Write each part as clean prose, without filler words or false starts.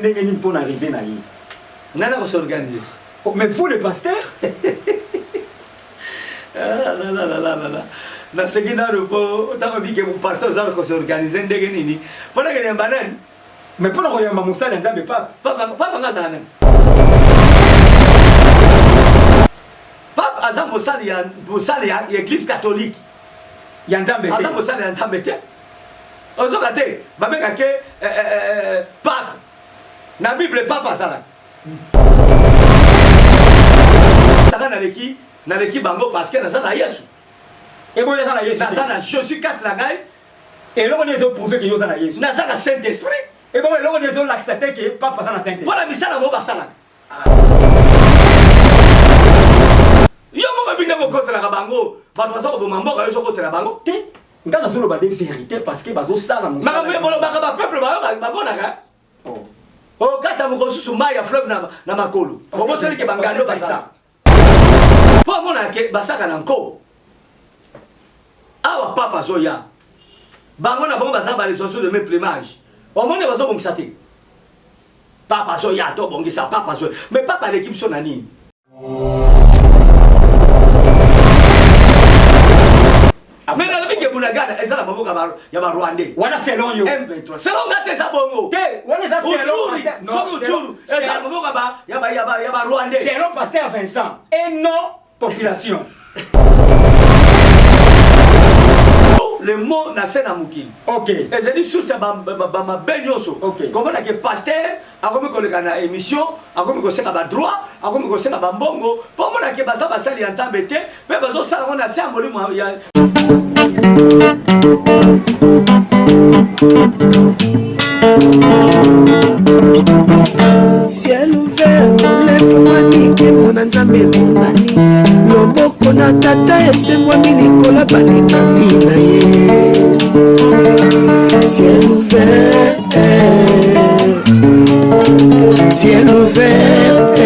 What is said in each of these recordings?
Ndenge nini pona arriver na ye? Nani ako s'organiser? Oh, mais vous le pasteur? Ah, la la la la la la. Naseki nanu mpo ntango bike mopasteur oza ko s'organiser ndenge nini mpo nakende yamba nani? Mais mpo na koyamba mosali ya Nzambe pape. Papa nga azala nani? Pape aza mosali ya église catholique. Ya Nzambe te. Aza mosali ya Nzambe te. Ozoka te babengaka eh, eh, eh, pape. Na Bible pape azalaka. Saka naleki bango parce que naza na Yesu. Eboyi aza na Yesu. Naza na Jésus kati na ngai. Eloko nini ezoprouve ke yo oza na Yesu? Naza na Saint Esprit. Ebongo eloko nini ezolakisa te ke pape aza na Saint Esprit? Mpo na misala bango basalaka. Yo moko bino kokotelaka bango, bato baza koboma mboka, yo ozokotela bango te. Nga nazoloba de vérité parce que bazosala mosala. Makambo bolobaka ba peuple bayoka bamonaka. Oh. O kati ya mokolo susu mai ya fleuve na makolo. Obosani ke bangando baza. Po amona ke basaka na nko. Awa papa azoya. Bango na bango baza ba les oiseaux de même plumage. Omoni bazobongisa te. Papa azoya tobongisa papa azoya. Mais papa aleki biso na nini? Mais nalobi ke Bunagana eza na maboko ya ba Rwandais. Wana selon yo. M23. Selon nga te eza bongo. Te, wana eza selon. Soki Uturi eza na maboko ya ba Rwandais. Selon pasteur Vincent et non population. Le mot na se na mokili. OK. Ezali source ya ba mabe nyonso. OK. Komona ke pasteur akomi koleka na émission, akomi kosenga ba droit, akomi kosenga ba mbongo, po omona ke baza basali ya Nzambe te, pe bazosala ngo na se ya molimo ya Ciel ouvert efungwami, nkembo na Nzambe emonani, loboko na Tata esembwami likolo ya balingami na ye. Ciel ouvert, ciel ouvert,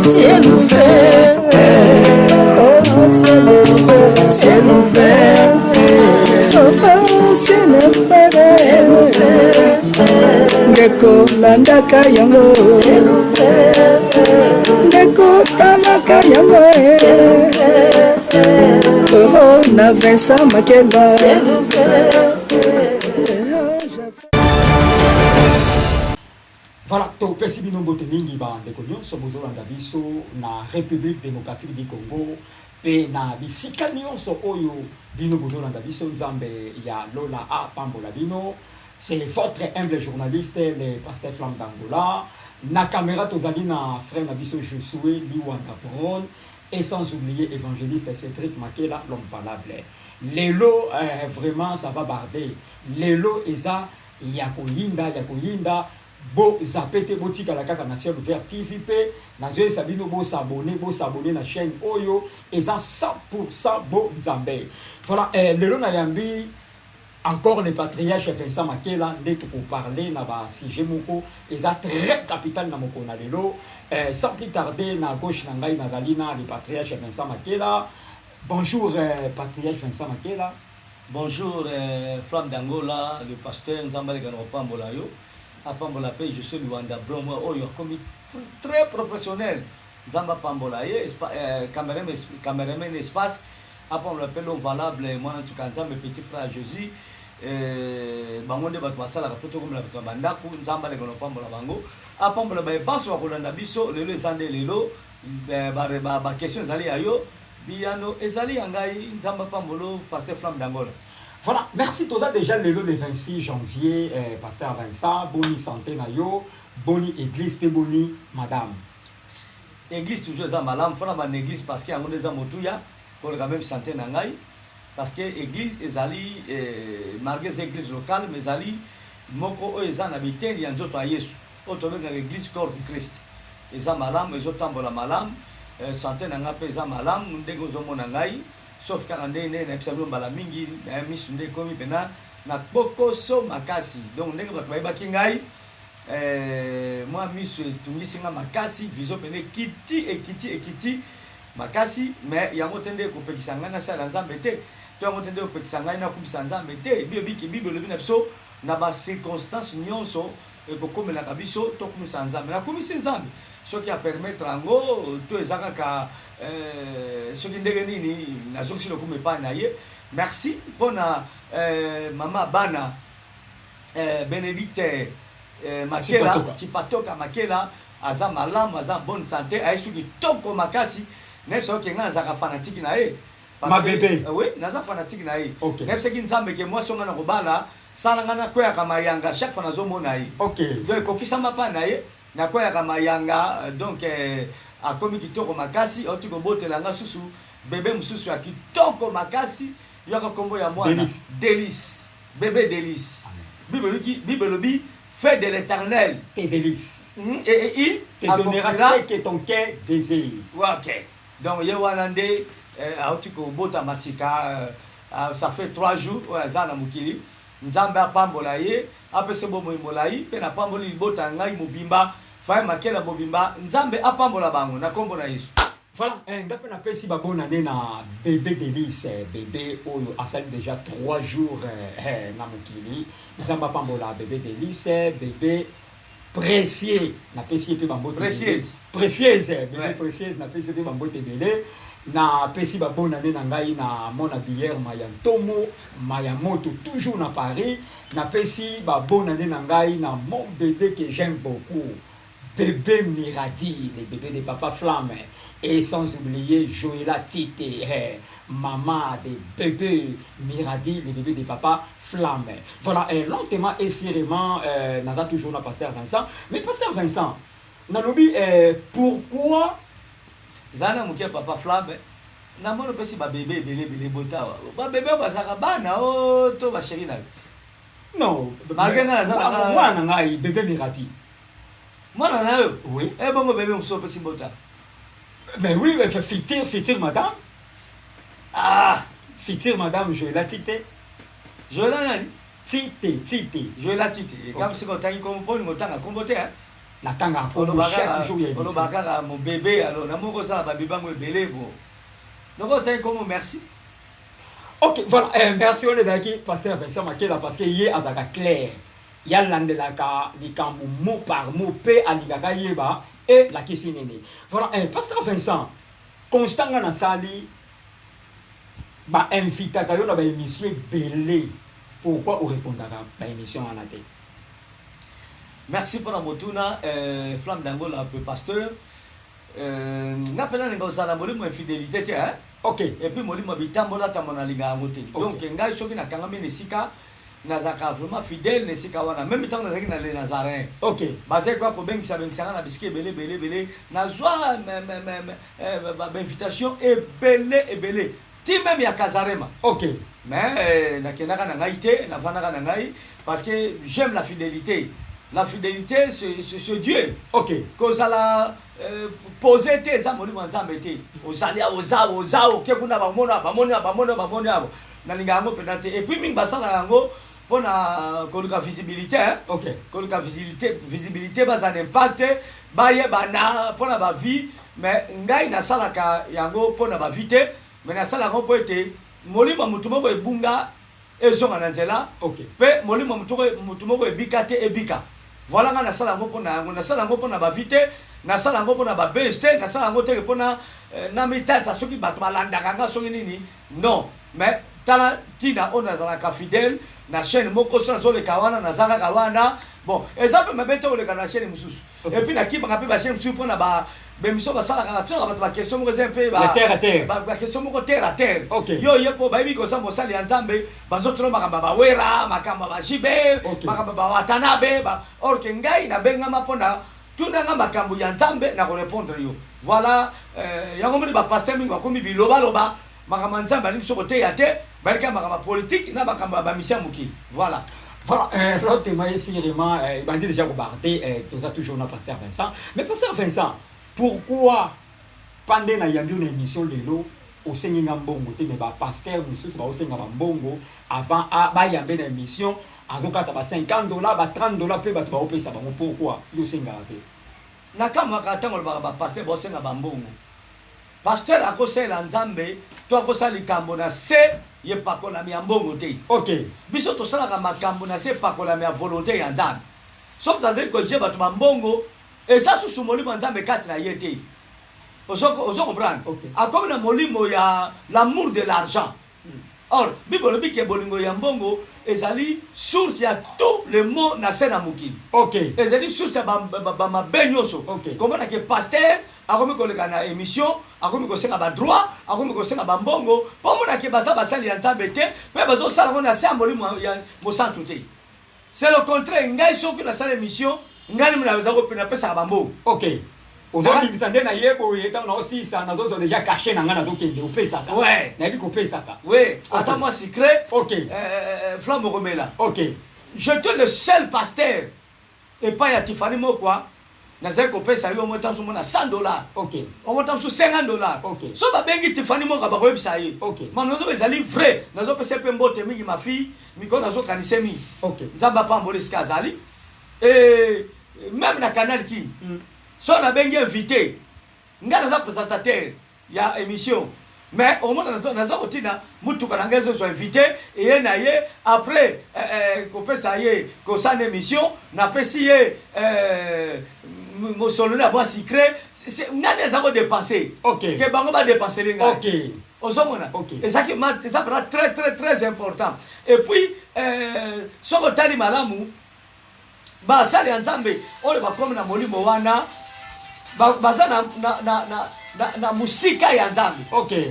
ciel ouvert, oh, ciel ouvert, ciel ouvert, oh, ciel ouvert, ciel ouvert. Ndeko landaka yango, ndeko talaka yango, oh, na Vincent Makela. Voilà, topesi bino mbote mingi bandeko nyonso bozolanda biso na République démocratique du Congo mpe na bisika nyonso oyo bino bozolanda biso. Nzambe ya lola apambola bino. C'est votre humble journaliste, le pasteur Flamme d'Angola. Na caméra tozali na frère na biso Josué Liwanda Brown et sans oublier évangéliste Cédric Makela, l'homme valable. Lelo vraiment ça va barder. Lelo eza ya koyinda ya koyinda. Bo zappe te, botikala kaka na Ciel Ouvert TV mpe nazoyebisa bino bosabone, bosabone na chaîne oyo eza 100% bo Nzambe. Voilà, lelo nayambi encore le patriarche Vincent Makela nde tokoparle na ba sujet moko eza très capital na mokolo na lelo. Sans plus tarder, na gauche na ngai nazali na le patriarche Vincent Makela. Bonjour patriarche Vincent Makela. Bonjour Flamme d'Angola, le pasteur Nzambe aleka na kopambola yo. Apambola pe Josué Luanda Bromo oyo akomi très professionnel. Nzambe apambola ye, cameraman, cameraman espace. Apambola pe l'homme valable mwana ntuka Nzambe petit frère Jésus. Bango nde bato basalaka po tokomela bato ya bandako. Nzambe aleka na kopambola bango. Apambola baye banso bakolanda biso lelo eza nde lelo. Ba question ezali ya yo, biyano ezali ya ngai. Nzambe apambolo pasteur Flamme d'Angola. Voilà, merci. Toza déjà lelo le 26 janvier, pasteur Vincent, boni santé na yo, boni église pe boni madame. Église toujours eza malamu, fona ba église parce que yango nde eza motuya koleka même santé na ngai, parce que église ezali malgré eza église locale mais ezali moko oyo eza na biteni ya nzoto ya Yesu oyo tobengaka église corps du Christ. Eza malamu, ezotambola malamu, santé na ngai mpe eza malamu ndenge ozomona ngai, sauf kaka ndenge ndenge nayebisa bino mbala mingi, misu nde ekomi mpena na kpokoso makasi. Donc ndenge bato bayebaki ngai, mwa misu etungisi nga makasi, vision pene ekiti ekiti ekiti makasi, mais yango te nde ekopekisa ngai nasala Nzambe te, to yango te nde ekopekisa ngai nakumisa Nzambe te. Bible elobi na biso. Na ba circonstances nyonso ekokomelaka biso, tokumisa Nzambe. Nakumisi Nzambe soki a permettre yango to eza kaka soki ndenge nini, nazongisi lokumu epai na ye. Merci mpona mama bana Benedicte Makela. Chipatoka. Chipatoka Makela aza malamu, aza bonne santé, aye soki kitoko makasi. Nayebisa oke ngai nazalaka fanatique na ye. Parce Ma que- bébé. Oui, naza fanatique na ye. Ok. Nayebisaki Nzambe ke mwasi onga na kobala, sala ngai nakweyaka mayanga chaque fois nazomona ye. Donc ekokisama mpa na ye, nakweyaka mayanga. Donc akomi kitoko makasi, auti kobotela nga susu bebe mosusu ya kitoko makasi. Yoka nkombo ya mwana. Délice. Délice, bébé Délice. Bible elobi: fais de l'Éternel tes délices Et il te donnera accomplira ce que ton cœur désire. Ouais, ok, donc ye wana nde auti kobotama sika, ça fait 3 jours oyo aza na mokili. Nzambe apambola ye, apesa bomoi molai, mpe napamboli libota na ngai mobimba, faye Makela mobimba. Nzambe apambola bango na nkombo na Yesu. Voilà, nga mpe napesi babona nde na bébé Délice, bébé oyo asali déjà 3 jours na mokili. Nzambe apambola bébé Délice, bébé Précieux. Napesi ye mpe bambote ebele. Précieuse. Précieuse, bébé. Ouais. Précieuse, napesi ye mpe bambote ebele. Napesi babona nde na ngai na mona biere Maya Ntomo Maya Moto, toujours na Paris. Napesi babona nde na ngai na mon bébé que j'aime beaucoup, bébé Miradi, le bébé de Papa Flamme, et sans oublier Joëla Tite, maman de bébé Miradi, le bébé de Papa Flamme. Voilà, et lentement et sûrement, naza toujours na pasteur Vincent. Mais pasteur Vincent, nalobi, pourquoi Zala na moke ya Papa Flamme. Namoni opesi babebe ebele ebele. Botawa babebe oyo bazalaka bana o to bachéri na yo? Non, Malgré nga naza na mwana ngai, bébé Miradi. Mwana na yo? Oui. Ebongo bebe mosusu opesi mbota? Mais oui, mais futur, futur madame. Ah. Futur madame Joëla Tite. Joela nani? Tite, Tite. Joela Tite. Kama sika otangi kombo, mpo olingo otanga kombo te, hein? Natanga kombo chaque jour ya émission. Oloba kaka mo bébé. Alors namoni kosala babebe yango ebele. Bo donc otangi kombo, merci. Ok, voilà, merci. On ezalaki pasteur Vincent Makela, parce que ye azalaka clair, ye alandelaka likambo mot par mot mpe alingaka yeba elakisi nini. Voilà, pasteur Vincent, constat nga nasali, bainvitaka yo na baémission ebele. Pourquoi orépondaka baémission wana te? Merci mpona motuna, Flamme d'Angola. Pe pasteur, nga mpena nalinga kozala molimo infidélité te, hein? Et puis molimo ya bitambola tambo nalinga yango te. Donc ngai soki nakangami na esika, nazalaka vraiment fidèle na esika wana. Même ntango nazalaki na Le Nazarin, bazali koya kobengisa bengisanga na bisika ebele ebele ebele. Nazwa bainvitation ebele ebele, ti même ya Casarema. Mais nakendaka na ngai te, navandaka na ngai, parce que j'aime la fidélité. La fidélité, c'est Dieu. Kozala posé te eza molimo ya Nzambe te. Ozali awa, oza oza oke kuna, bamona bamoni bamoni bamoni awa, nalinga yango mpenza te. Et puis mingi basalaka yango mpona koluka visibilité, hein? Koluka visibilité, visibilité, baza na impact, bayebana mpona bavie. Mais ngai nasalaka yango mpona bavie te, mais nasala yango mpo ete molimo ya motu moko ebunga ezonga na nzela, mpe molimo ya motu moko ebika te ebika. Voilà, ngai nasala yango mpona yango. Nasala yango mpona bavie te, nasala yango mpona babase te, nasala yango teke mpona namitalisa soki bato balandaka nga soki nini, non. Mais tala ntina oyo nazalaka fidèle na chaîne moko. So nazoleka wana, naza kaka wana. Bon, eza mpe mabe te koleka na chaîne mosusu. Et puis nakimaka mpe bachaîne mosusu mpona baémission basalaka, batunaka bato baquestion moko eza mpe Ya terre à terre. Baquestion moko terre à terre. Ok. Yo ye mpo bayebi koza mosali ya Nzambe, bazotuna makambo ya bawera, makambo ya bajibe, makambo ya bawatanabe or ke ngai nabengama mpona tunanga makambo ya Nzambe, na korépondre yo. Voilà, yango moni bapasteur mingi bakomi bilobaloba. Makambo ya Nzambe alingi biso koteya te, balika makambo ya politike na makambo ya bamisia ya mokili. Voilà. Voilà, l'autre témoin sûrement, bandi déjà kobarte, toza toujours na pasteur Vincent. Mais pasteur Vincent, pourquoi pande na yambi na émission lelo osengi nga mbongo te, mais ba pasteur mosusu baosenga bambongo avant bayambe na émission, azokata ba 50 $, ba 30 $, mpe bato baopesa bango? Pourquoi yo osengaka te? Nakamwaka ntango olobaka bapasteur baosenga bambongo. Pasteur akosalela Nzambe to akosala likambo na se. ya epakolami ya mbongo te. Biso tosalaka makambo na se epakolami ya volonté ya Nzambe. Soki moto azali koexiger bato ba mbongo, eza susu molimo ya Nzambe kati na ye te. Ozo comprendre? Akomi na molimo ya l'amour de l'argent. Or, Bible elobi ke bolingo ya mbongo ezali source ya tout le maux na se na mokili. Ezali source ya ba mabe nyoso. Komona ke pasteur akomi koleka na emission, akomi kosenga ba droit, akomi kosenga ba mbongo, po omona ke baza basali ya Nzambe te, pe bazo sala ngo na se ya molimo ya mosantu te. C'est le contraire, ngai soki nasala emission, ngai nde naza ko napesaka ba mbongo. Ozobimisa nde na ye boye ntango naosisa nazozwa deja cachet na ngai nazokende opesaka. Nayebi kopesaka. Oui, ata mwa sucré. Flamme okomela. J'étais le seul pasteur epai ya Tiffany Mokwa nazali kopesa yo omota mosusu mona 100 $. Omota mosusu 50 $. So babengi Tiffany Mokwa bakoyebisa ye. Ma nazoba ezali vrai, nazopesa ye mpe mbote mingi ma fille, mikolo nazokanisa mingi. Nzambe apambola esika azali. Et même na Canal Kin. So nabengi invité, ngai naza présentateur ya émission, mais omona naza kotina mutuka na ngai ezozwa invité eye na ye après kopesa ye kosala émission, napesi ye mosolo na mwa sucré, nani aza kodépenser ke bango badépensele ngai. Ozomona ezaki eza mpenza très très très important. Et puis soki otali malamu, basali ya Nzambe oyo bakomi na molimo wana baza na mosika ya Nzambe.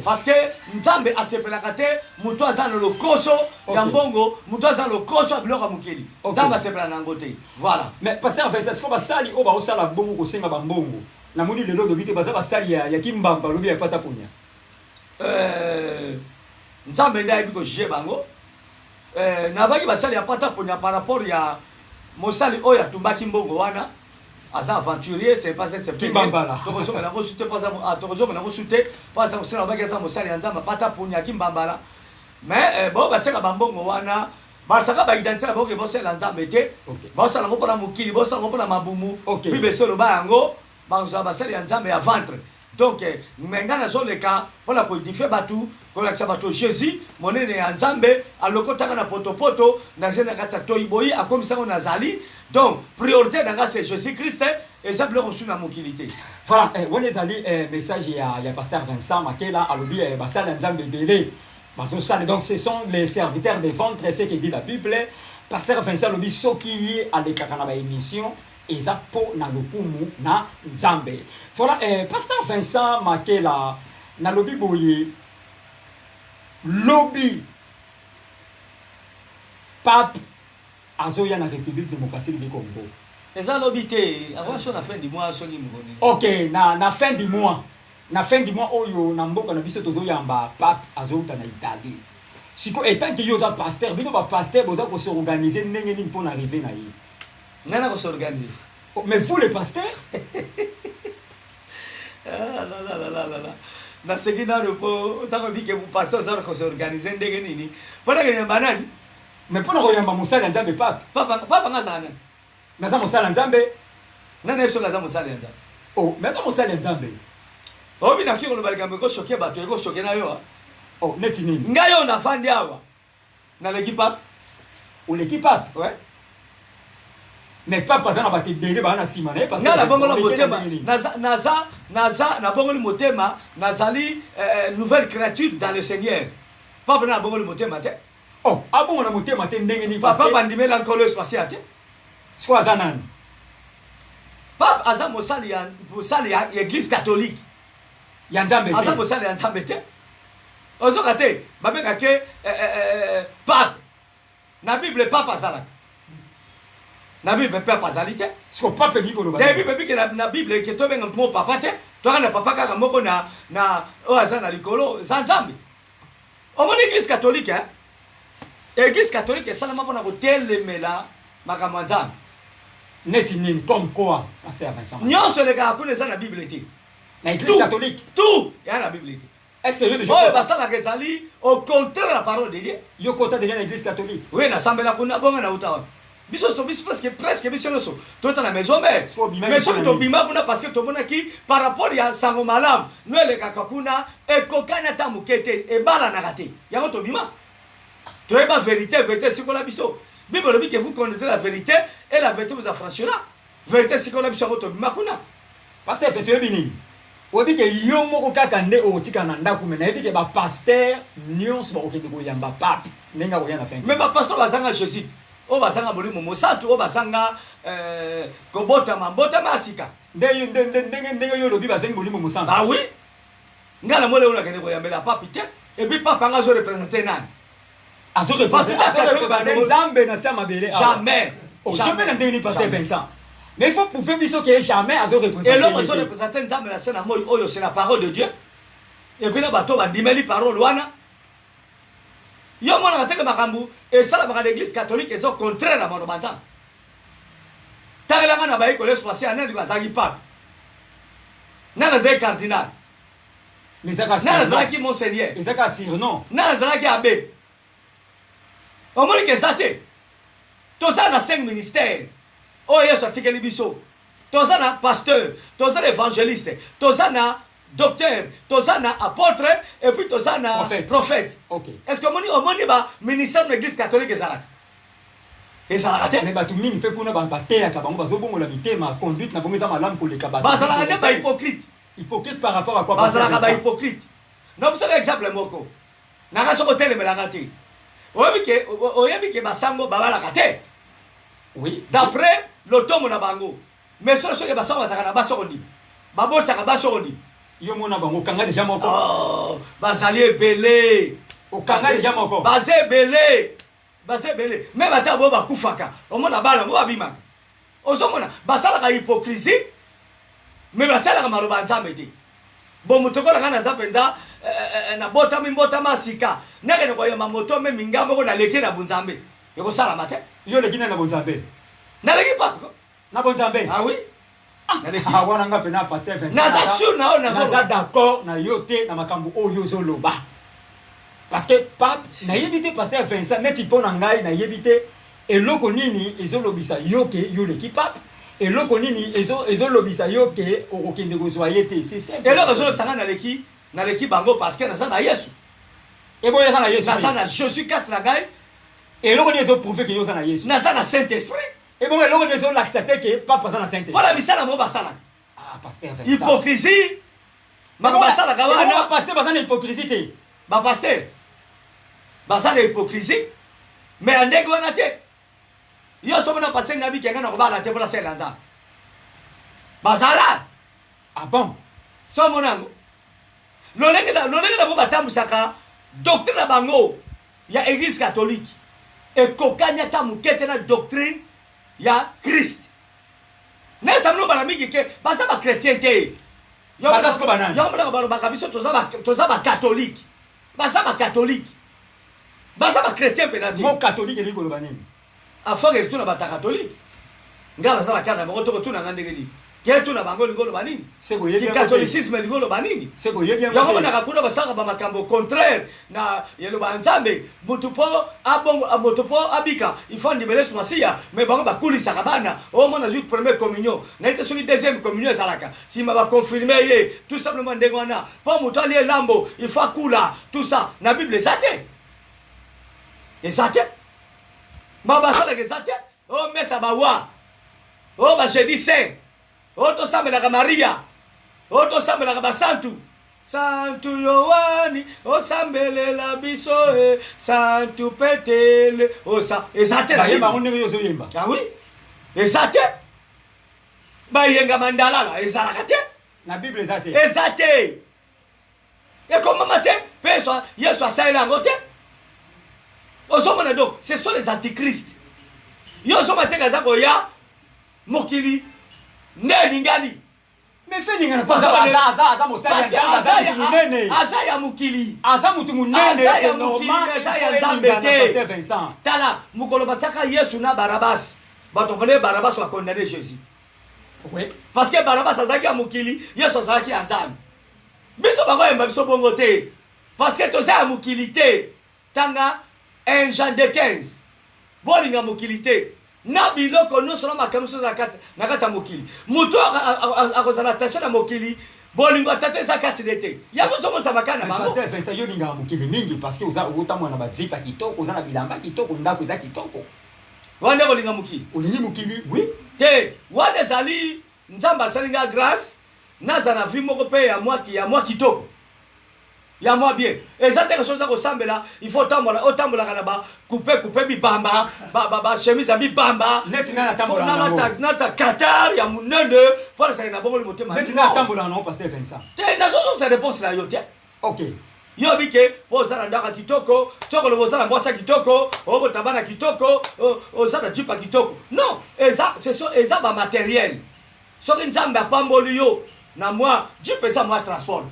Parce que Nzambe asepelaka te moto aza na lokoso ya mbongo, moto aza na lokoso ya biloko ya mokili. Nzambe asepela na yango te. Voilà. Mais pasteur Vincent, sikoyo basali oyo baosala bongo, kosenga bambongo, namoni lelo olobi te baza basali ya kimbamba, olobi ya pata ponya. Nzambe nde ayebi kojuger bango. Nabaki basali ya pata ponya par rapport ya mosali oyo atumbaki mbongo wana, aza aventurier, c'est pas un Kimbambala. Tokozongela yango su te, tokozongela yango su te po aza mosali. Abaki aza mosali ya Nzambe, pata ponya, kimbambala. Mais bao basenga bambongo wana basaka baidentité na bango ke bosala Nzambe te. Bosala yango mpona mokili, bosala yango mpona mabumu. Bible esi oloba yango, bazwa basali ya Nzambe ya ventre. Donc me ngai nazoleka mpona koédifier bato, kolakisa bato Jésus monene ya Nzambe alokotanga na potopoto, nazali na kati ya toyiboyi, akomisango nazali. Donc priorité na ngai c'est Jésus Christ, eza biloko mosusu na mokili te. Voilà, wana ezali message ya pasteur Vincent Makela. Alobi basali ya Nzambe ebele bazosala, donc ce sont les serviteurs de ventre, ce que dit la Bible. Pasteur Vincent alobi soki ye alekaka na baémission, eza mpo na lokumu na Nzambe. Voilà, pasteur Vincent Makela, nalobi boye, lobi pape azoya na République démocratique du Congo. Eza lobi te, akoya so na fin du mois, soki mokoni. Ok, na fin du mois, na fin du mois oyo, na mboka na biso tozoyamba pape azouta na Italie. Siko étant que yo oza pasteur, bino bapasteur boza kos'organiser ndenge nini mpo na arrivée na ye? Ngai na kos'organiser? Oh, mais vous les pasteurs. Ah, la, la, la, la, la, la. Naseki nano mpo ntango ebike pasteur oza kos'organiser ndenge nini mpo na koyamba nani? Mais mpona koyamba mosali ya Nzambe pape. Papa nga azala nani? Mais aza mosali ya Nzambe. Nani ayebi soki aza mosali ya Nzambe? Oh, mais aza mosali ya Nzambe. Obi naki koloba likambo ekochoquer bato, ekochoquer na yo. Oh, neti nini? Ngai oyo nafandi awa, naleki pape? Oleki pape? Ouais. Mais pape aza na bato ebele baa na nsima na ye. Ngai nabongola motema, naza nabongoli motema, nazali nouvelle créature dans le Seigneur. Pape na nabongoli motema te. Oh, abongo na motema te ndenge nini? Papa bandimela Nkolo Yesu Masiya te. Siko aza nani? Pape aza mosali ya église catholique. Ya Nzambe? Aza mosali ya Nzambe te. Ozoka te babengake pape na Bible? Pape azalaka na Bible? Pape azali te. Siko pape elingi koloba? Te, Bible ebike na Bible ke tobenga mo papa te. Toka na papa kaka moko na oyo aza na likolo, eza Nzambe. Omoni église catholique, eh? Église catholique esalama mpona kotelemela makambo ya Nzambe. Neti nini? Comme quoi, pasteur Vincent? Nyonso elekaka kuna eza na Bible te. Na église catholique? Tout eya na Bible te. Est ce que yo déjà oyo basalaka ezali au contraire la parole de Dieu. Yo kota déjà na église catholique? Oui, nasambela kuna. Bonga nauta wapi? Biso so biso presque presque biso nyonso tota na maison mère. Sikoyo obimaki Mais soki mpona nini? tobima kuna, parce que tomonaki par rapport ya sango malamu no elekaka kuna, ekokani ata moke te, ebalanaka te. Yango tobima, toyeba vérité. Vérité esikola biso. Bible elobi que vous connaissez la vérité et la vérité vous affranchira. Vérité esikola biso, yango tobima kuna. Pasteur Feso, oyebi nini? Oyebi ke yo moko kaka nde okotika na ndako, me nayebi ke bapasteur nyonso bakokende koyamba pape ndenge akoya na fin. Mais bapasteur bazanga Jésus, oyo bazanga Molimo Mosantu, oyo bazanga kobotama mbotama ya sika. Ndenge yo olobi, bazengi Molimo Mosantu. Ah oui, ngai namoni oyo nakende koyambela pape te. Et puis pape anga azoreprésente nani? Azoreprésente Nzambe na se ya mabele awa. Jamais. Oh, Jamais. jamais na ndenge nini, pasteur Jamais. Vincent? Mais il faut prouver biso ke jamais azoreprésente Eloko ye te. ezoreprésente Nzambe na se na moi oyo, c'est la parole de Dieu. Et puis na bato bandimeli parole wana. Yo omonaka teke makambo esalamaka na Église catholique eza contraire na maloba Nzambe. Tangelanga na bayekoli Yesu Masiya, nani azalaki pape? Nani azalaki cardinal? Mais ezaka Nani surnom. azalaki monseigneur? Ezaka surnom. Nani azalaki abbé? Omoni ke eza te. Toza na cinq ministère oyo Yesu atikeli biso. Toza na pasteur, toza na évangéliste, toza na docteur, toza na apôtre et puis toza na prophète. Prophète. Ok. Est ce que omoni ba ministère na Église catholique ezalaka te? Mais bato mingi mpe kuna bateyaka bango, bazobongola mitema, conduite na bango eza malamu koleka bato. Bazalaka nde bahypocrite. Hypocrite par rapport à quoi? Bazalaka Pasteur Vincent? Bahypocrite. Na biso exemple moko nanga, soki otelemelanga te, oyebi ke basango babalaka te. Oui. D'après lotomo na bango. Mais soki basango bazalaka na basi, okondima? Babotaka basi, okondima? Yo mona bango, okanga deja moko? Oh, bazali ebele. Okanga deja moko? Baza ebele, baza ebele. Me bata boyo bakufaka, omona bana mo babimaka, ozomona basalaka hypocrisie, me basalaka maloba ya Nzambe te. Bo moto kola ngai naza mpenza nabotami mbotama sika, nakende koyamba moto me minga moko naleki na bunzambe, ekosalama te. Yo oleki nani na bonzambe? Naleki pape ko. Na bonzambe? Ah oui, naleki. Ah, wana nga mpena, pasteur Vincent, Naza sûr na oyo naza d'accord na yo te na makambo oyo ozoloba, parce que pape, nayebi te, pasteur Vincent, neti mpo na ngai nayebi te eloko nini ezolobisa yo ke yo leki pape, eloko nini ezolobisa yo ke okokende kozwa ye te. C'est simple. Eloko ezolobisa ngai naleki bango, parce que naza na Yesu. Eboyo eza na Yesu? Naza na Jésus kati na ngai. Eloko nini ezoprouve ke yo oza na Yesu? Naza na Saint Esprit. Ebongo eloko nini ezolakisa te ke pape aza na Saint? Mpona misala mo basalaka. Ah, pasteur Vincent. Hypocrisie, makambo basalaka wana. Pasteur baza na hypocrisie te. Bapasteur baza na hypocrisie, mais ya ndenge wana te. Yo soki na pasteur nabi kenga na kobala te mpona salela Nzambe, bazala. Ah bon? So omona yango lolenge na bango batambwisaka doctrine na bango ya Église catholique ekokani ata moke te na doctrine ya Christ. Nayesa bino mbala mingi ke baza bachrétien te. Baza sikoyo banani? Yango monaka balobaka biso toza bacatholique. Baza bacatholique, baza bachrétien mpena te. Mot catholique elingi koloba nini? Afake tuna bata catholique. Ngai naza na kala na bango, tokotuna nga ndenge nini? Ke tuna bango elingi oloba nini? Seko oyebi yango te. Catholicisme elingi oloba nini? Seko oyebi yango Yango te. monaka kuna basalaka bamakambo contraire na eloba ya Nzambe. Motu mpo abongo, moto mpo abika, il faut andimela Yesu Masiya. Mais bango bakulisaka bana. Omona azwi première communion, naye te soki deuxième communion ezalaka nsima, baconfirme ye tout simplement ndenge wana. Mpo moto alia elambo, il faut akula. Tout ça na Bible eza te, eza te. Ma basalaka eza te. O mesa bawa, o bajeudi saint, o tosambelaka Maria, o tosambelaka basantu. Santu Yohani osambelela biso e, Santu Petele osa, eza te na Bayemba yango Bible. ndenge yo ozoyemba? Ah oui, eza te. Bayenga mandalala ezalaka te. Na Bible eza te? Eza te, ekomama te, mpe Yesu asaleli yango te. Ozomona, donc ce sont les antichrist. Yo ozomona teke aza koya, mokili nde elingani. Mais fe lingana mpo aza mosali ya Parce que Nzambe, aza aza mutu monene. Aza ya mokili. Aza mutu monene. Aza ya C'est mokili, normal, mais eza il ya faut Nzambe elingana, te. pasteur Vincent. Tala mokolo batiaka Yesu na Barabas, bato bakondane Barabas, bakondane Jésus. Parce que Barabas azalaki ya mokili, Yesu azalaki ya Nzambe. Biso bakoyemba biso bongo te, parce que toza ya mokili te. Tanga 1 Jean 2:15, bolinga mokili te. Na biloko nyonso na makambo nyonso na kati na kati ya mokili. Moto akozala attaché na mokili, bolingo ya tata eza kati na ye te. Yango ezomonisa makala na bango. Pasteur Vincent, yo olingaka mokili mingi parce que oza otambola na ba jeep ya kitoko, oza na bilamba kitoko, ndako eza kitoko. Wana nde kolinga mokili? Olingi mokili, oui. Te, wana ezali Nzambe asali nga grace nazala na vie moko pe ya mwa ya mwa kitoko. Ya mwa bien. Eza te que soki oza kosambela il faut otambola otambolaka na ba coupe coupe bibamba ba ba, ba chemise ya bibamba. Neti ngai natambolaka na yango. Nata Qatar ya munene po nasali na bongoli motema. Neti ngai natambolaka na yango pasteur Vincent. Te nazozongisa reponse na yo te. Ok. Yo oyebi ke po oza na ndako ya kitoko, soki olobi oza na mwasi ya kitoko, obota bana kitoko, oza na jeep ya kitoko. Non, eza ce sont eza ba materiel. Soki Nzambe apamboli yo na mwa jeep eza mwa transport.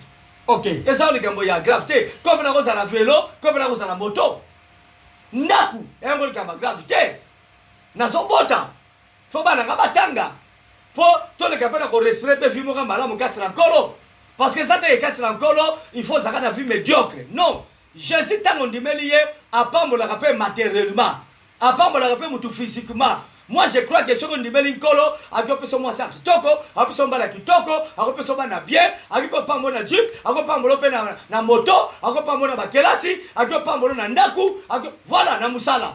Ok. Eza likambo ya grave te. Comme nakozala na velo, comme nakozala na moto. Ndaku yango likambo ya grave te. Nazobota Faut bana nga batanga po toleka pe na ko respirer pe vie moko ya malamu kati na Nkolo. Parce que eza te ke kati na Nkolo il faut ozalaka na vie mediocre. Non! Jesus tango ondimeli ye apambolaka pe materiellement. Apambolaka pe mutu physiquement. Moi je crois que soki ondimeli Nkolo akoki kopesa yo mwasi ya kitoko, akopesa yo mobali ya kitoko, akopesa yo bana bien, akoki pe kopambola yo na jeep, akoki kopambola yo pe na moto, akoki kopambola yo na ba kelasi, akoki kopambola yo na ndaku, akoki voilà na musala.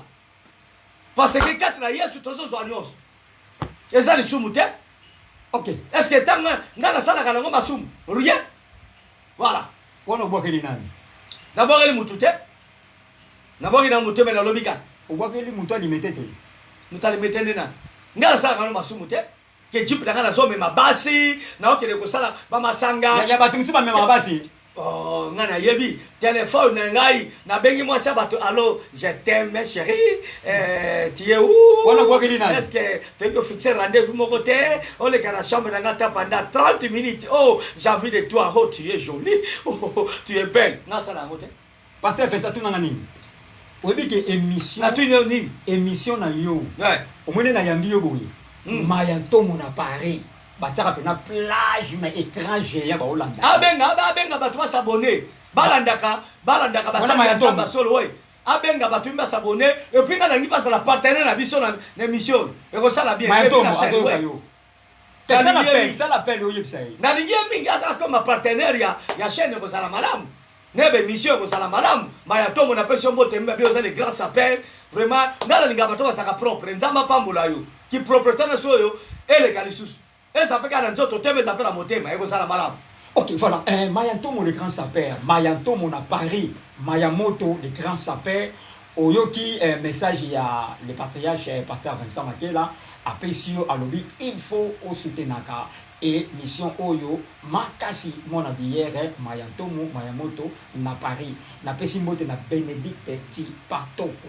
Parce que kati na Yesu tozozwa nyonso. Eza lisumu te. Ok. Est-ce que tango nga nasalaka nango masumu? Rien. Voilà. Wana obwakeli nani? Nabwakeli mutu te. Nabwaki na mutu mais nalobi kaka. Obwakeli mutu alimete te. Mutu alimete nde nani? Nga nasalaka nango masumu te. Ke jeep na nga nazomema basi, naokende kosala ba masanga. Ya bato mosusu bamemaka basi. Oh, nga nayebi telefone na ngai nabengi mwasi ya bato allo je t'aime chérie eh, tu es où wana obwakeli nani est-ce que toyeki kofixe rendez-vous moko te oleka na chambre na nga ta pendant 30 minutes oh j'ai envie de toi oh tu es jolie oh, oh, tu es belle nga asala yango te Pasteur Vincent tuna nga nini? Oyebi ke emission Na tuni yo nini? Emission na yo. Ouais. Omoni na yambi yo boye. Maya Ntomo na Paris. Batiaka pena plage mais écran géant ba olanda. Abenga abenga bato ba s'abonner. Balandaka balandaka ba sali ya Nzambe solo ouais. Abenga bato ba s'abonner et puis nga nangi bazala partenaire na biso na émission. Ekosala bien. Maya Ntomo azoyoka yo. Sala appel, sala appel oyebisa ye. Nalingi ye mingi azala comme partenaire ya chaîne ekozala malamu. Ne ba emission ekozala malamu. Maya Tombo napesi yo mbote mbabi oza le grand sapeur. Vraiment nga nalinga bato bazalaka propre. Nzambe apambola yo. Ki propreté na oyo eleka lisusu. Eza pe kaka na nzoto te mais eza pe na motema ekozala malamu. Ok voilà, eh, Maya Ntomo le grand sapeur, Maya Ntomo na Paris, Maya Moto le grand sapeur, oyoki eh, message ya le patriarche eh, pasteur Vincent Makela apesi yo alobi il faut osoutenaka Emission oyo makasi mwana bière maya ntomo maya moto na Paris napesi mbote na Benedicte Tshipatoko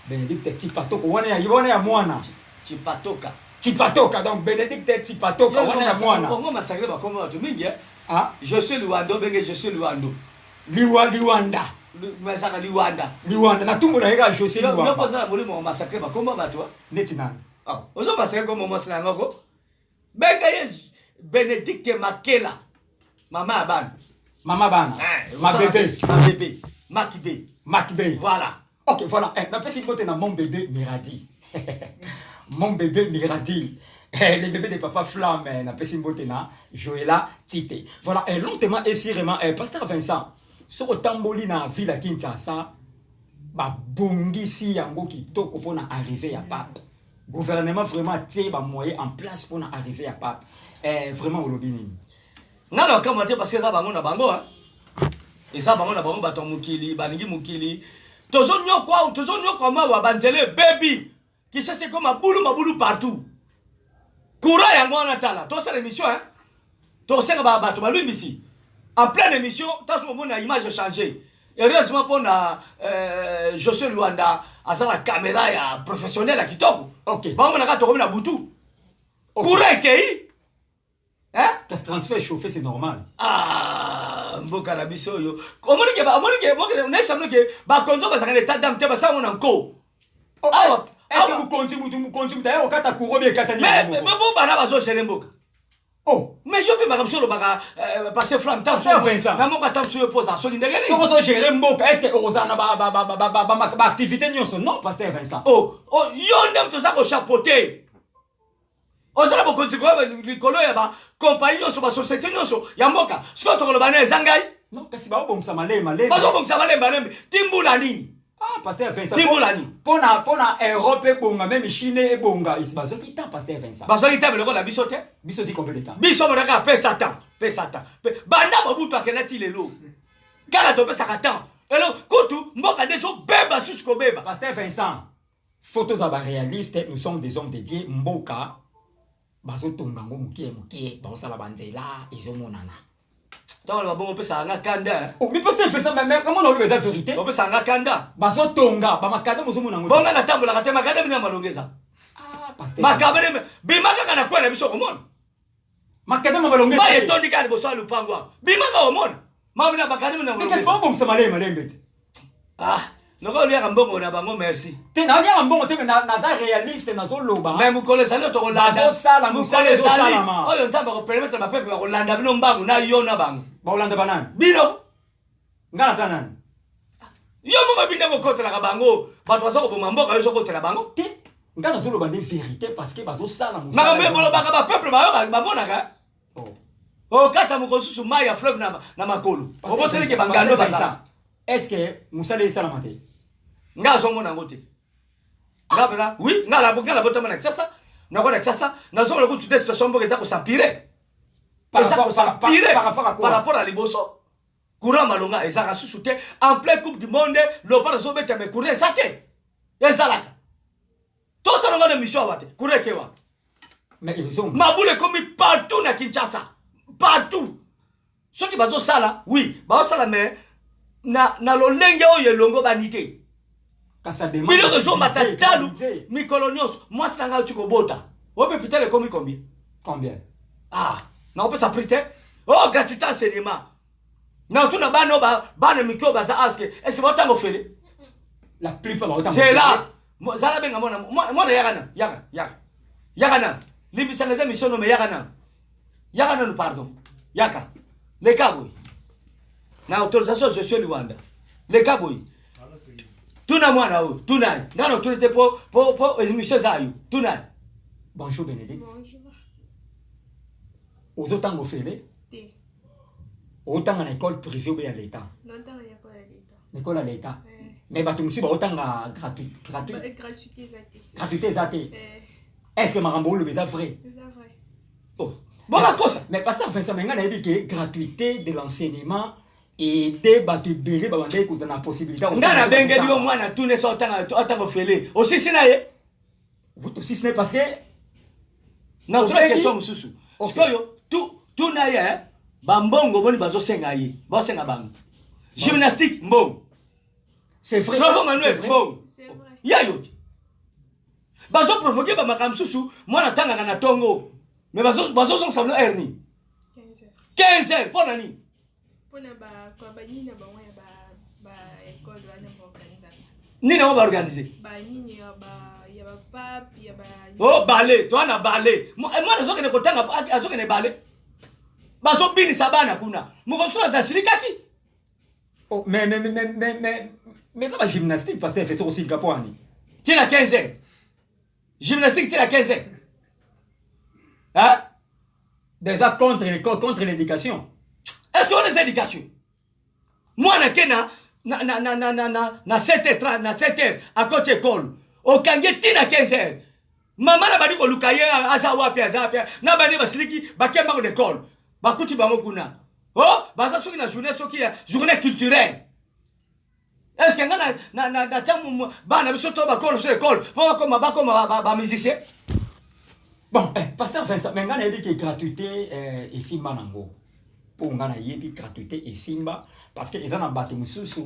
Benedicte Tshipatoko wana ya wana ya mwana Tshipatoka Tshipatoka donc Benedicte Tshipatoka wana ya mwana Bongo masakile bakoma bato mingi eh? Ah Je suis Luando benge je suis Luando Liwa Liwanda masaka Liwanda Liwanda na tumbo na ye kaka Jose Liwanda Yo poza na molimo masakile bakoma bato neti nani ah ozo masakile kombo mwasi na yango ko Benga ye Benedicte Makela. Mama ya bana. Mama bana. Eh, ma bébé. Ma bébé. Makbe. Makbe. Voilà. Ok, voilà. Eh, napesi mbote na mon bébé Miradi. Mon bébé Miradi. Eh, le bébé de papa Flamme, eh, napesi mbote na Joëla Tite. Voilà, eh, lentement et sûrement, eh, Pasteur Vincent, soko tamboli na ville ya Kinshasa, babongisi yango kitoko pona arrivée ya pape. Gouvernement vraiment atie ba moyens en place pona arrivée ya pape. Eh, vraiment olobi nini? Nga na kamwa te parce que eza bango na bango hein. Eza bango na bango bato ya mokili balingi mokili. Tozo nyokwa tozo nyokwa mawa ba nzela ebebi. Kinshasa ekoma mabulu mabulu partout. Courant yango wana tala tosala émission hein. Tosenga ba bato balumbisi. En pleine émission taso omona image changer. Heureusement pona euh, José Luanda aza na caméra ya professionnel ya kitoko. Okay. Bango na kaka tokomi na butu. Okay. Courant ekei. Hein? Kasi transfert chauffé c'est normal. Ah, mboka na biso oyo. Omoni ke omoni ke nayebisa bino ke bakonzi oyo bazalaka na etat d'âme te basala yango na nko. Oh, Awa awa mokonzi mutu mokonzi mutu aya kokata courant bi ekatani. Mais bo bana bazo gérer mboka. Oh. Mais yo mpe makambo soki olobaka euh, passe flamme Pasteur Vincent. na moko ata mosusu yo mpo ozala soki ndenge nini Soki ozo gérer mboka, est-ce que okozala na ba ba ba ba ba ba ba activité nyonso? Non, pasteur Vincent. Oh, oh, yo nde moto oza kochapeaute oza na bokonzi koyeba likolo ya bakompagnie nyonso basosiete nyonso ya mboka sikoyo tokoloba na eza ngai Non, kasi baobongisa malembe malembe. Bazobongisa malembe malembe ti mbula nini? Ah, pasteur Vincent. Ti mbula nini? Pona pona Europe ebonga même Chine ebonga, bazwaki temps pasteur Vincent. Bazwaki temps lokola biso te. Biso zi combien de temps? Biso monaka pesa temps, pesa temps. Banda Mobutu akenda ti lelo. Kaka topesaka temps. Elo kutu mboka nde ezobeba susu kobeba. Pasteur Vincent, faut tozala ba réaliste, nous sommes des hommes de Dieu, mboka bazotonga yango mokie mokie, bazosala banzela ezomonana. Ntango oloba bongo opesaka nga kanda. Eh. Oh, mais pasteur Vincent, mais comment oloba eza vérité? Opesaka nga kanda. Bazotonga ba makada bozomona yango. Bonga natambolaka te makada bino ya malonga eza. Ah, pasteur. Makada bima kaka na kwa na biso komona. Makada ma malonga. Mai etondi kaka liboso ya lupango awa. Bima kaka omona. Mama na bakadi na malonga. Mais kasi babongisa malembe malembe te. Ah, lokola oliaka mbongo na bango merci. Te naliaka mbongo te mais naza réaliste nazoloba. Mais mokolo ezali oyo tokolanda. Bazosala mosala ezosalama. Oyo Nzambe akopermettre ba peuple bakolanda bino mbangu na yo na bango. Bakolanda banani? Bino. Nga naza nani? Yo moko binde kokotelaka bango bato baza koboma mboka yo ozokotela bango te. Nga nazoloba nde vérité parce que bazosala mosala. Makambo bolobaka ba peuple bayoka bamonaka. Oh. Okatisa mokolo mosusu mai ya fleuve na makolo. Obosani ke bangando baza. Est ce que mosala esalama te? Nga azomona yango te. Nga pena oui nga la nga la botama na Kinshasa. Nako na Kinshasa nazomona kutu des situation mboka eza ko s'empirer. Eza ko s'empirer par rapport à quoi? Par rapport à liboso. Courant malonga ezalaka susu te en plein coupe du monde leopard azobeta mais courant eza te. Ezalaka. Tosala nga na mission awa te. Courant eke wapi? Mais ils ont mabula ekomi partout na Kinshasa. Partout. Soki bazosala oui bazosala mais na, na lolenge oyo elongo bani te. Biloko ezomata talu mikolo nyonso. Mwasi na ngai auti kobota. Oyo mpe pitala ekomi combien? Combien? Ah, nakopesa prix te. Oh, gratuité enseignement. Na otuna bana oyo bana mike oyo baza aske est-ce que baotanga ofele? La plupart baotanga. Zela. Zala benga mwana mwana yaka na yaka yaka. Yaka na. Limbisanga eza mission no me yaka na. Yaka nanu pardon. Yaka. Leka boye. Na autorisation je suis Luanda. Leka boye. Tuna mwana oyo, tuna ye. Nga na otuni te po po po émission eza yo. Tuna ye. Bonjour Bénédicte. Bonjour. Ozotanga ofele? Te. Otanga na école privée ou bien ya l'État? Natanga na école ya l'État. Na école ya l'État. Eh. Mais bato mosusu baotanga gratuit gratuit. Ba, gratuité eza te. Gratuité eza te. Eh. Est-ce que makambo oloba eza vrai? Eza vrai. Oh. Bon bakosa. Mais pasteur Vincent, mais nga nayebi que gratuité de l'enseignement aide bato ebele babandaki kozala na possibilité. Nga nabengeli yo mwana tune so otanga otanga ofele. Osisi na ye? Osisi na ye parce que na otuna question mosusu. Sikoyo tuna ye ba mbongo boni bazosenga ye. Bazosenga bango. Gymnastique mbongo. C'est vrai. Travaux manuel mbongo. C'est vrai. Ya yo. Bazo provoquer ba makambo mosusu mwana atangaka na tongo. Mais bazo bazozongisa bino heure nini? 15 heures. 15 heures mpo na nini? Mpona ba kwa banini na bango ya ba ba école wana baorganisaka. Nini yango baorganize? Ba nini ya ba ya ba pape ya ba Oh bale, toi na bale. Mwana azokende kotanga azokende bale. Bazobinisa bana kuna. Mokosusu asilikaki. Oh, mais mais mais mais mais mais ça ba gymnastique parce que fait osilika po ani. Tina 15 heures. Gymnastique tina 15 heures. Hein? Déjà contre l'école, contre l'éducation. Est-ce qu'on a des éducations? Moi, na na na na na na na na na 7h30 na 7h à côté école. Okange tina 15h. Mama na bandi koluka ye aza wapi aza wapi na bandi basiliki bakemba ko l'école. Bakuti bango kuna. Oh, baza soki na journée soki ya journée culturelle. Est-ce que nga na na na na tia bana biso to bakolo sur école po bakoma bakoma ba, ba musicien? Bon, eh, pasteur Vincent, mais nga nayebi ke gratuité eh, esimba nango. Po nga nayebi gratuité esimba parce que eza na bato mosusu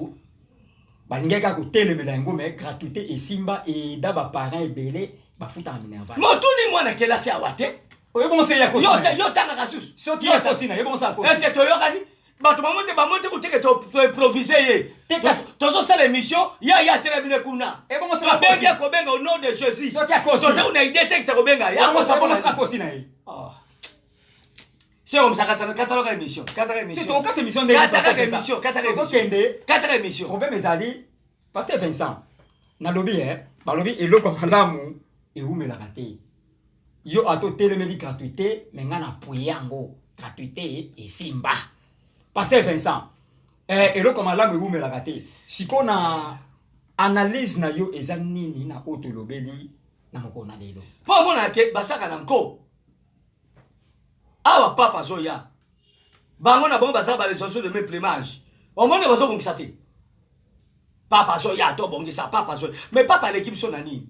balingaki kaka kotelemela yango mais gratuité esimba eda ba parents ebele bafutaka minerval. Motuni mwana kelasi awa te. Oyo se ya kosi. Yo tangaka susu. Soki ya kosi na ye bongo sa kosi. Est-ce que toyokani? Bato bango te bango te kuteke to improviser ye. Tozosala émission ya ya telemi ne kuna. Ebongo soki abengi akobenga au nom de Jésus. Soki akosi. Toza una idée te kobenga. Ya kosa pona akosi na ye. Ah. Si okomisa katana katana émission kataka émission. Tokata émission ndenge Kataka émission kataka émission. Tozokende. Kataka émission. Problème ezali pasteur Vincent nalobi eh balobi eloko ya malamu ewumelaka te yo ata otelemeli gratuité me ngai na appuye yango gratuité esimba pasteur Vincent eh, eloko ya malamu ewumelaka te sikoyo na analyse na yo eza nini na oyo tolobeli na mokolo na lelo? Mpo omonaka ke basaka na nko awa papa azoya bango na bango baza ba les oiseaux de même plumage omoni bazobongisa te papa azoya tobongisa papa azoya mais papa aleki biso na nini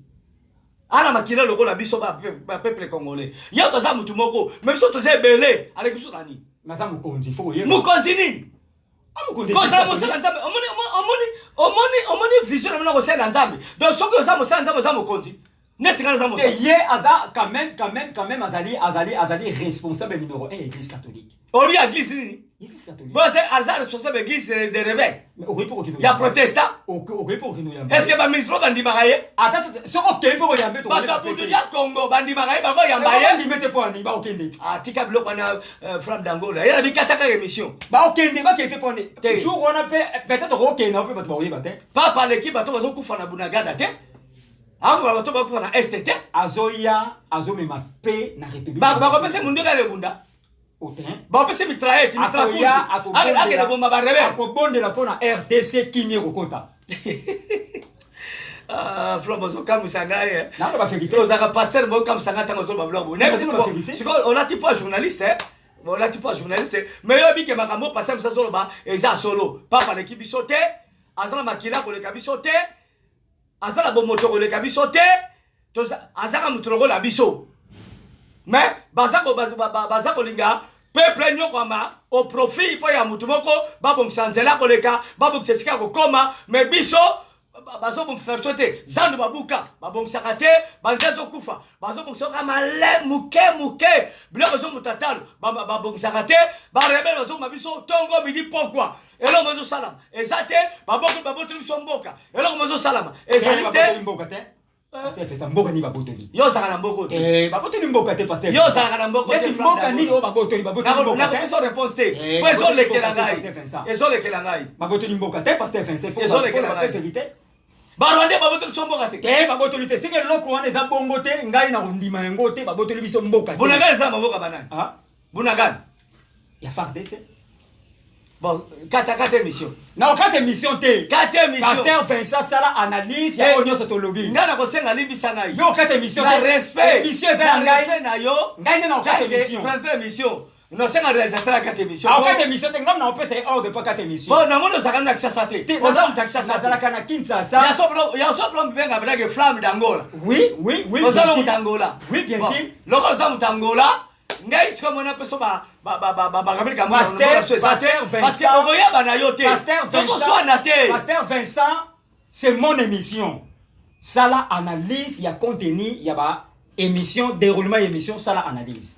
ana makila lokola biso bapeuple congolais ye toza motu moko mais biso toza ebele aleki biso na nini naza mokonzi fo koyeba mokonzi nini Ah, kozala mosala nzambe omoni omoni omoni omoni vision na bino kosalela nzambe donc soki oza mosala nzambe oza mokonzi neti ngai naza mosala ye aza quand même quand même quand même azali azali azali responsable numéro 1 église catholique. Olobi ya église nini? Église catholique. Bon, aza responsable église de réveil. Mais okoki mpe kokende ya protestant. Okoki mpe kokende oyamba. Est ce que bamusulman bandimaka ye? Ata soki okei mpe koyamba ye. Bato ya bundu ya Congo bandimaka ye bango yamba ye. Bandima te mpo ani bakokende. Ah, tika biloko wana Flamme d'Angola. Ye abi kata kaka émission. Bakokende bakende te mpo ani. Jour wana mpe peut-être okokende na mpe bato bakoyeba te. Papa aleki bato bazokufa na Bunagana te. Akoka bato bakufa na Est te. Azoya azomema pe na République. Bakopesa munduki ya lebunda. Bakopesa mitraillette, mitrakuti. Akende boma ba rebelle. Akobondela mpo na RDC kimia ekokota. Ah, Flambe ozokamwisa ngai eh. Naloba verité. Ozalaka pasteur moko okamwisa ngai ntango ozoloba biloko boye. Nayebi ozoloba verité. Sikoyo olati mpo ya journaliste eh. Olati mpo ya journaliste mais yo oyebi ke makambo oyo pasteur mosusu azoloba eza solo. Papa aleki biso te, aza na makila koleka biso te, aza na bomoto koleka biso te, azaka moto lokola biso. Mais baza kolinga peuple nyokwama au profit mpo ya moto moko, babongisa nzela koleka, babongisa esika ya kokoma, mais biso bazobongisa na biso te. Zandu babuka babongisaka te, banzela ezokufa bazobongisa kaka male moke moke, biloko ezomuta talo babongisaka te, barebele bazokoma biso ntongo midi pokwa, eloko ezosalama eza te, babotoli biso mboka, eloko ezosalama ezali te. Mboka te. Pasteur Fesa, mboka nini babotoli? Yo ozalaka na mboka te. Eh, babotoli mboka te, pasteur. Yo ozalaka na mboka te. Neti mboka nini oyo babotoli, babotoli mboka te. Nakopesa réponse te. Eh, Po ezolekela babotoli mboka te, ngai. pasteur Vincent. Ezolekela ngai. Babotoli mboka te, pasteur Vincent. Faut Ezolekela ba ngai. vérité. Ba Rwandais babotoli biso mboka te. Te, babotoli te. Soki eloko wana eza bongo te, ngai na kondima yango te, babotoli biso mboka te. Bunagana eza na mboka banani? Ah? Bunagana. Ya FARDC. Bon, kata kata émission. Na kata émission te. Kata émission. Pasteur Vincent sala analyse ya oyo nyonso tolobi. Nga na kosenga limbisa ngai. Yo kata émission te. Respect. Émission eza ya ngai. Respect na yo. Ngai nde na kata émission. Président émission. Nasenga réalisateur akata émission. Akata émission te, ngam na opesa ye ordre po akata émission. Bon, namoni ozalaka na Kinshasa te. Oza moto ya Kinshasa te. Nazalaka na Kinshasa. Ya so plan bibenga bilaki Flamme d'Angola. Oui, oui, oui. Oza moto ya Angola. Oui, bien sûr. Lokola oza moto ya Angola, ngai sikoyo mona mpe so bakabeli kambo parce que okoyeba na yo te. Tozoswana te. Pasteur Vincent, c'est mon émission. Sala analyse ya contenu ya ba émission, déroulement émission, sala analyse.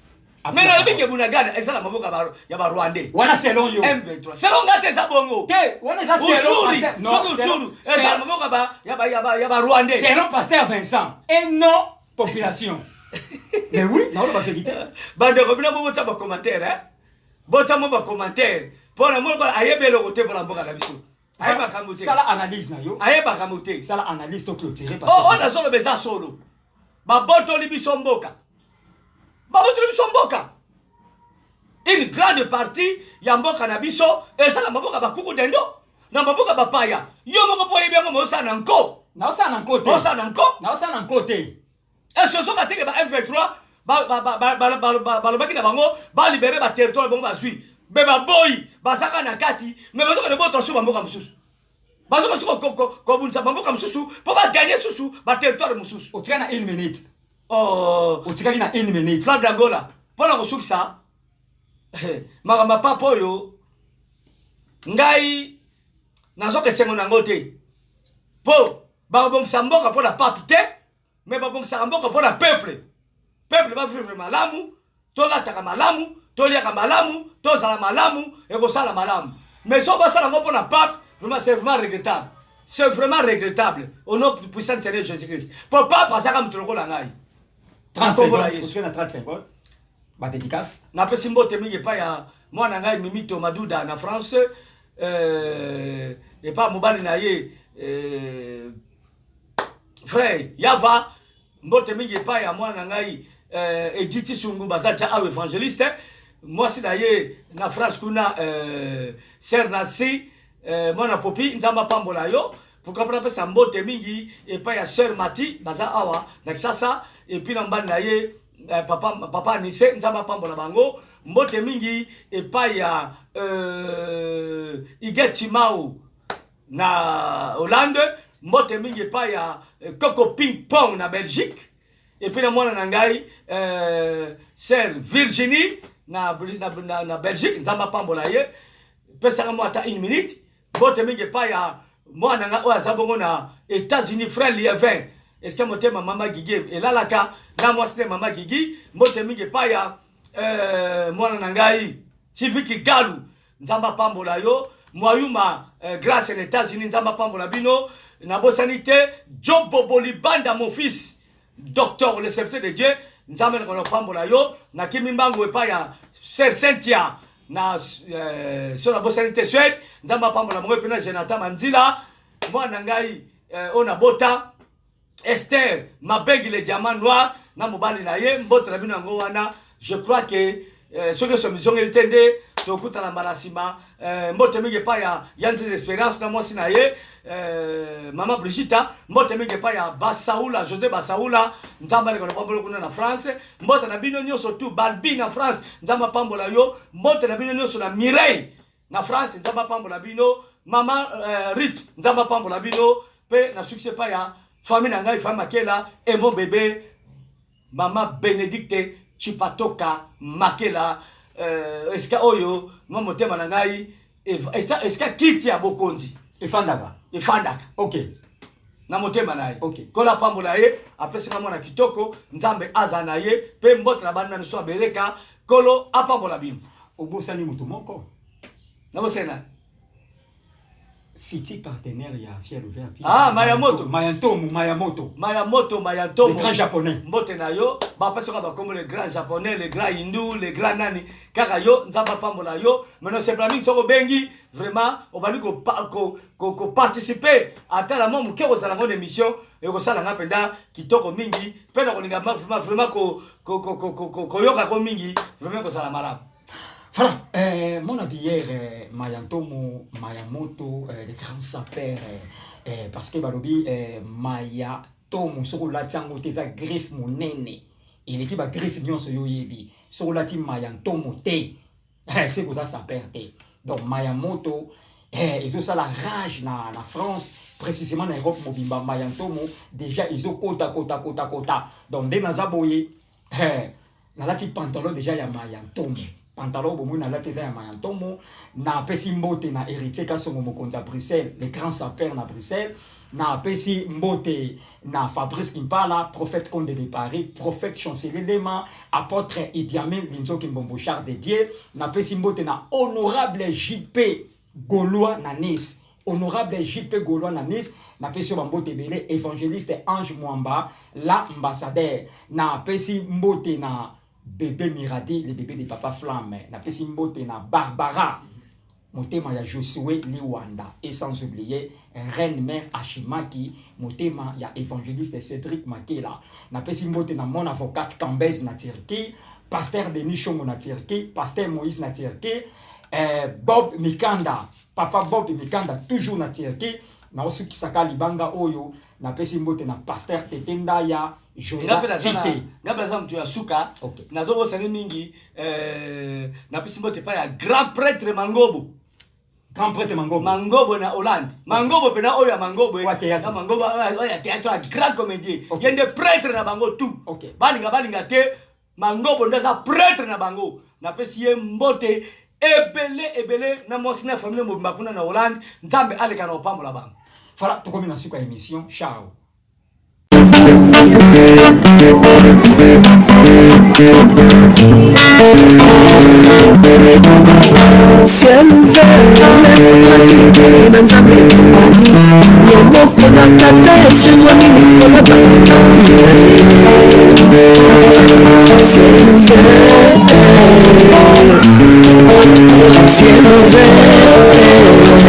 Mais nalobi ke Bunagana eza na maboko ya ba Rwandais. Wana selon yo. M23. Selon nga te eza bongo. Te, wana eza selon Pasteur. Non, soki Uturi eza na maboko ya ba Rwandais. Selon Pasteur Vincent et non population. Mais oui, naoloba vérité. Bandeko bino botia ba commentaire hein. Botia mo ba commentaire. Pona moko ayebi eloko te pona mboka na biso. Ayebaka mote. Sala analyse na yo. Ayebaka mote. Sala analyse to clôturer. Oh, on a solo eza solo. Babotoli biso mboka. Babotoli biso mboka. Une grande partie ya mboka na biso ezala mboka bakuku dendo na mboka bapaya. Yo moko po yebi yango mosala na nko. Na osala na nko te. Osala na nko. Na osala na nko te. Est-ce que soka teke ba M23 balobaki na bango ba libérer ba territoire bango bazui. Be baboyi bazaka na kati mais bazoka de botra sur mboka mususu. Bazoka suko kobundisa mboka mususu po ba gagner susu ba territoire mususu. Otikali na 1 minute. Oh, otikali na 1 minute. Flamme d'Angola pona kosukisa makambo papa oyo ngai nazoka esengo nango te. Po babongisa mboka pona pape te, mais babongisaka mboka pona peuple. Peuple ba vivre malamu, tolataka malamu, toliaka malamu, tozala malamu, ekosala malamu. Mais so basala ngo pona pape, vraiment c'est vraiment regrettable. C'est vraiment regrettable au nom du puissant Seigneur Jésus-Christ. Po pape azaka moto lokola ngai. 30 secondes, na 30 secondes. Badédicace. Napesi mbote mingi epai ya mwana ngai Mimito Maduda na France, epai mobali na ye frère Yava. Mbote mingi epai ya mwana na ngai Edith Sungu, baza tia awa, évangéliste, mwasi na ye na France kuna, sœur Nancy, mwana Popi, Nzambe apambola yo. Pourquoi mpona apesa mbote mingi epai ya sœur Mati, baza awa na Kisasa, et puis na mobali na ye papa Anise, Nzambe apambola bango. Mbote mingi epai ya Iget Chimau na Hollande. Mbote mingi epai ya Coco Ping Pong na Belgique, et puis na mwana na ngai sœur Virginie na Belgique, Nzambe apambola ye. Pesanga mwa ata une minute. Mbote mingi epai ya mwana ngai oyo aza bongo na États-Unis, frère Lievin, eske motema mama Gigi elalaka na mwasi ne mama Gigi. Mbote mingi epai ya mwana na ngai Sylvie Kigalu, Nzambe apambola yo. Mwayuma Grâce na États-Unis, Nzambe apambola bino. Nabosani te Jobobo Libanda, mon fils docteur, le serviteur de Dieu, Nzambe nakona kopambola yo. Nakimi mbangu epai ya sœur Cynthia na so nabosani te Suède, Nzambe apambola bango. Mpe na Jonathan Manzila, mwana ngai oyo nabota, Esther Mabengi, le diamant noir, na mobali na ye. Mbote na bino yango wana. Je crois que soki so mizongeli te nde tokutana mbala nsima. Mbote mingi epai ya Yanzi Expérience na mwasi na ye mama Brigita. Mbote mingi epai ya Basaula, José Basaula, Nzambe aleka na pambola kuna na France. Mbote na bino nyonso tu Balbi na France, Nzambe apambola yo. Mbote na bino nyonso na Mireille na France, Nzambe apambola bino. Mama Rit, Nzambe apambola bino. Mpe na succès epai ya famille na ngai, famille Makela et mon bébé, mama Bénédicte Chipatoka Makela, esika oyo mwa motema na ngai, esika kiti ya bokonzi efandaka. Efandaka. Na motema na ye. Kola apambola ye, apesinga mwana kitoko, Nzambe aza na ye. Mpe mbote na bana na biso abereka, Kolo apambola bino. Obosani moto moko. Nabosani nani? Futur partenaire ya Ciel Ouvert. Ah, Mayamoto. Mayantomo, Mayamoto. Mayamoto, Mayantomo. Le grand Japonais. Mbote na yo. Bapesi kaka bakombo, le grand Japonais, le grand hindou, le grand nani. Kaka yo, Nzambe apambola yo. Maintenant sepela mingi soki obengi, vraiment obandi koparticiper ata na mwa moke, kozala ngo na émission, ekosala nga mpenza kitoko mingi. Mpe na kolinga vraiment koyokako mingi, vraiment ekozala malamu. Voilà, mon habilleur Mayantomo, Mayamoto, le grand sapeur, parce que balobi Mayatomo, soki olati yango te, eza griffe monene, eleki bagriffe nyonso yo oyebi. Soki olati Mayantomo te, soki oza sapeur te. Donc Mayamoto ezosala rage na France, précisément na Europe mobimba. Mayantomo déjà ezokota kota kota kota. Donc nde naza boye, nalati pantalon déjà ya Mayantomo. Pantalon bomoi nalati eza ya Mayantomo. Napesi mbote na Héritier Kasongo, mokonzi ya Bruxelles, le grand sapeur na Bruxelles. Napesi mbote na Fabrice Kimpala, prophète Conde de Paris, prophète chancelier Lema, apôtre Idiamin Linzoki Mbombo, char de Dieu. Napesi mbote na honorable JP Gaulois na Nice, honorable JP Gaulois na Nice, napesi yo bambote ebele. Évangéliste Ange Mwamba, l'ambassadeur. Napesi mbote na bébé Miradi, le bébé de papa Flamme. Napesi mbote na Barbara, motema ya Josué Liwanda, et sans oublier reine mère Ashimaki, motema ya évangéliste Cédric Makela. Napesi mbote na mon avocate Cambez na Turquie, pasteur Denis Chongo na Turquie, pasteur Moïse na Turquie, Bob Mikanda, papa Bob Mikanda toujours na Turquie. Naosukisaka libanga oyo, napesi mbote na pasteur Tete Ndaya. Nga mpe naza moto ya suka. Nazobosani mingi, napesi mbote epai ya grand prêtre Mangobo. Grand prêtre Mangobo. Mangobo na Hollande, Mangobo mpena oyo ya Mangobo, na Mangobo oyo ya théâtre, ya grand comédien. Ye nde prêtre na bango tout. Balinga balinga te, Mangobo nde aza prêtre na bango. Napesi ye mbote ebele ebele na mwasi na famille mobimba kuna na Hollande. Nzambe aleka na kopambola bango. Voilà, tokomi na suka émission. Ciao. Ciel ouvert, na Nzambe, loboko na na tata esengwami likolo balekami. Ciel ouvert, ciel ouvert.